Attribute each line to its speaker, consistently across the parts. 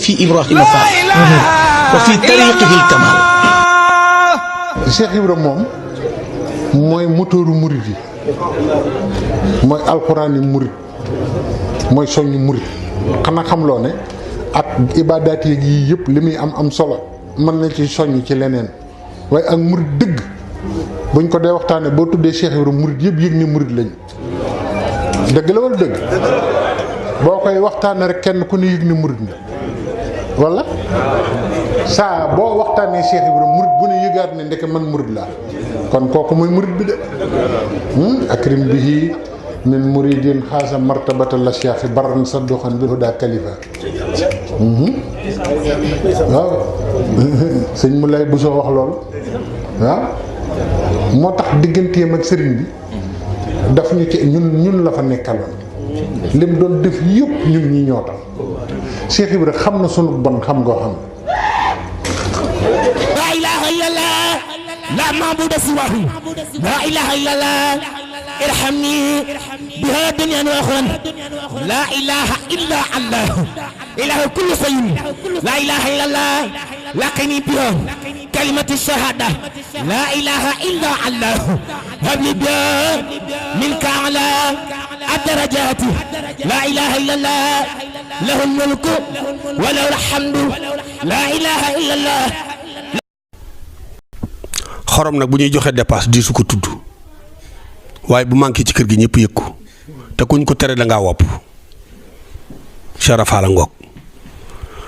Speaker 1: في إبراهيم فعل وفي طريقه الكمال.
Speaker 2: Cheikh Ibrahima moom mooy moteuru murid yi mooy alxuraan yi murid mooy soññu murid xanaa xam loo ne ak ibaadaat yi yëpp li muy am solo mën na ci soññ ci leneen waaye ak murid dëgg buñ ko dee waxtaanee boo tuddee Cheikh Ibrahima murid yëpp yëg ni murid lañ dëgg la wala dëgg boo koy waxtaanee rek kenn ku ne yëg ni murid na wala saa boo waxtaanee Cheikh Ibrahima murid bu ne yëgaat ne ndeke man murid laa kon kooku mooy murid bi de akrim bihi min muridin xaasa martabata la cheikh baran sadduxan bil huda kalifa waaw sëñ mu lay bu soo wax loolu waaw moo tax digganteem ak sëriñ bi daf ñu ci ñun la fa nekkaloon lim doon def yëpp ñun ñi ñoo tax Cheikh Ibrahima xam na sunu bon xam ngoo xam
Speaker 3: la ilaha illallah la maabuda siwahu la ilaha illallah irhamni biha dunyan wa ukhran la ilaha illa allah ilahu kulli shay'in la ilaha illallah laqini biha kalimatu shahada la ilaha illa allah habli biha minka ala الدرجات لا إله إلا الله له الملك وله الحمد لا إله إلا الله.
Speaker 4: xorom nag bu ñuy joxe dépasse di su ko tudd waaye bu manqué ci kër gi ñëpp yëg ko te kuñ ko tere da ngaa wopp Serap Fall a ngoog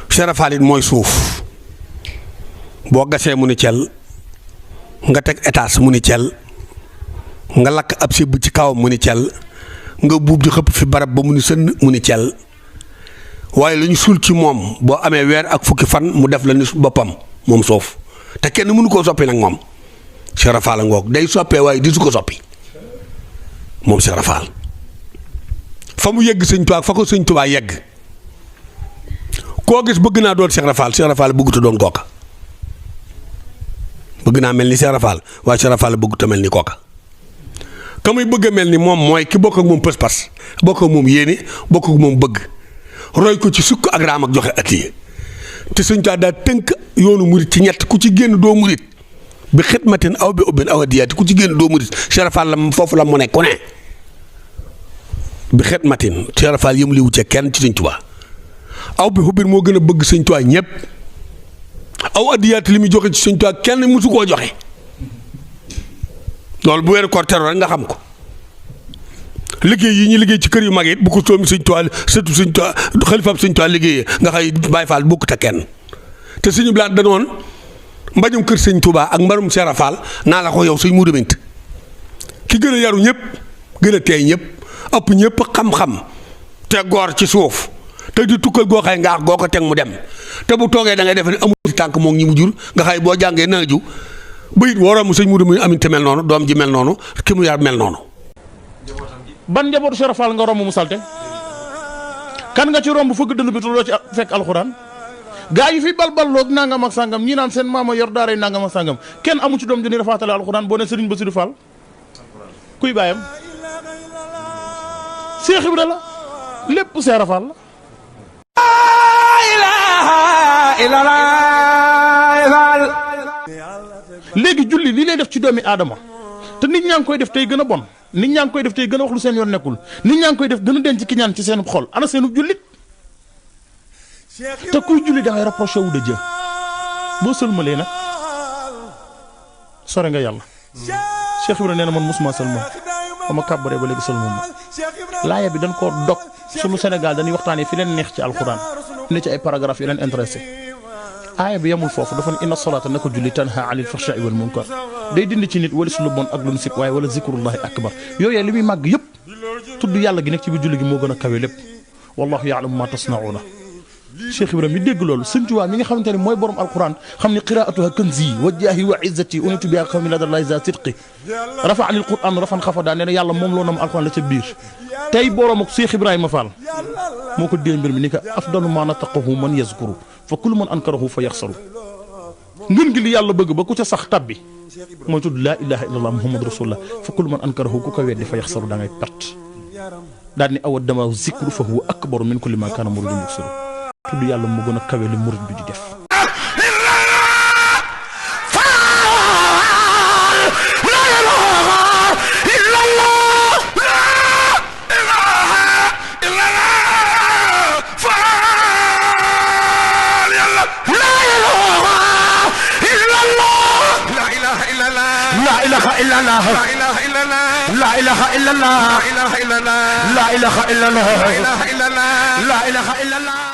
Speaker 4: Serap Fall it mooy suuf boo gasee mu ni cel nga teg étage mu ni cel nga lakk ab sébb ci kawam mu ni cel nga buub di xëpp fi barab ba mu ni sënn mu ni cel waaye lu ñu suul ci moom boo amee weer ak fukki fan mu def la ni boppam moom suuf te kenn mënu koo soppi nag moom Serap Fall a ngoog day soppee waaye di su ko soppi moom Serap Fall fa mu yegg sëñ Tuubaa fa ko sëñ Tuubaa yegg koo gis bëgg naa doon Serap Fall bëggut a doon kooka bëgg naa mel ni Serap Fall waaye Serap Fall bëggut a mel ni kooka ka muy bëgg a mel ni moom mooy ki bokk ak moom pës-pas bokk ak moom yéene bokk ak moom bëgg roy ko ci sukk ak raam ak joxe atlier te sëñ Tuubaa daa tënk yoonu murit ci ñett ku ci génn doo murit bi xidmatin aw bi ubbin aw adiyaati ku ci génn doo murit Serap Fall la foofu la mu ne ku ne bi xidmatin Serap Fall yëm liwu ca kenn ci sëñ Tuubaa aw bi ubbin moo gën a bëgg sëñ Tuubaa ñëpp aw adiyaati li muy joxe ci sëñ Tuubaa kenn mësu koo joxe loolu bu weeru koor teroo rek nga xam ko liggéey yi ñu liggéey ci kër yu mag it bu ko soomi sëñ Tuubaa surtout sëñ Tuubaa xalifaab sëñ Tuubaa liggéeyee nga xay Baay Faal bokkut ak kenn te suñu blaat danoon mbajum kër sëñ Tuubaa ak mbarum Serap Fall naa la ko yow suñ mu demint ki gën a yaru ñëpp gën a teey ñëpp ëpp ñëpp xam-xam te goor ci suuf te di tukkal goo xay ngaax goo ko teg mu dem te bu toogee da ngay defe ne amul ci tànk moom ñi mu jur nga xay boo jàngee naaju bayit waroon mu sëñ mu demint aminte mel noonu doom ji mel noonu ki mu yar mel noonu.
Speaker 5: ban njabootu Serap Fall nga romb mu salte kan nga ci romb fëgg dënd bi te doo ci fekk alxuraan gaa yi fi balballoog nangam ak sangam ñi naan seen maama yor daaray nangam ak sangam kenn amu ci doom ju ni rafaatale alxuraan boo ne Serigne Bassirou Fall kuy bàyyam Cheikh Ibra la lépp Serap Fall la. léegi julli li lay def ci doomi aadama te nit ñaa ngi koy def tey gën a bon nit ñaa ngi koy def tey gën a wax lu seen yoon nekkul nit ñaa ngi koy def gën a denc ki ñaan ci seen xol ana seenu jullit te kuy julli da ngay rapproché wu de Dieu boo sëlmalee nag sore nga yàlla. Cheikh Ibrahima nee na man mosuma sëlmal ba ma kàbbaree ba léegi sëlmal ma laaya bi dañ koo dog sunu Sénégal dañuy waxtaanee fi leen neex ci alxuraan ne ci ay paragraphes yu leen intéressé aaya bi yemul foofu dafa ne inna salaata naka julli tanha anil fahshaa'i wal munkar day dindi ci nit wala su lu bon ak lu nu sib waaye wala zikrullahi akbar yooyee li muy màgg yëpp tudd yàlla gi nekk ci biir julli gi moo gën a kawe lépp wallahu ya'lamu ma tasna'una. Cheikh Ibrahima mi dégg loolu sëñ Tuubaa mi nga xamante ne mooy borom alquran xam ne qiraatuha kanzi wa jaahi wa izzati unitu biha qawmi ladallahi za sidqi rafa anil quran rafan xafada nee na yàlla moom loo nam alquran la ca biir tey borom ak Cheikh Ibrahima Fall moo ko dee mbir mi ni ko afdalu ma nataqahu man yazkuru fa kullu man ankarahu fa yaxsaru ngën gi li yàlla bëgg ba ku ca sax tabbi mooy tudd laa ilaha illallah muhammad rasulullah fa kullu man ankarahu ku ko weddi fa yaxsaru da ngay perte daal ni awa dama zikru fa huwa akbaru min kulli ma kaana muridun yuksiru tudd yàlla moo gën a kawe li murid bi di def.
Speaker 3: لا إله إلا الله لا إله إلا الله لا إله إلا الله لا إله إلا الله لا إله إلا الله لا إله إلا الله لا إله إلا الله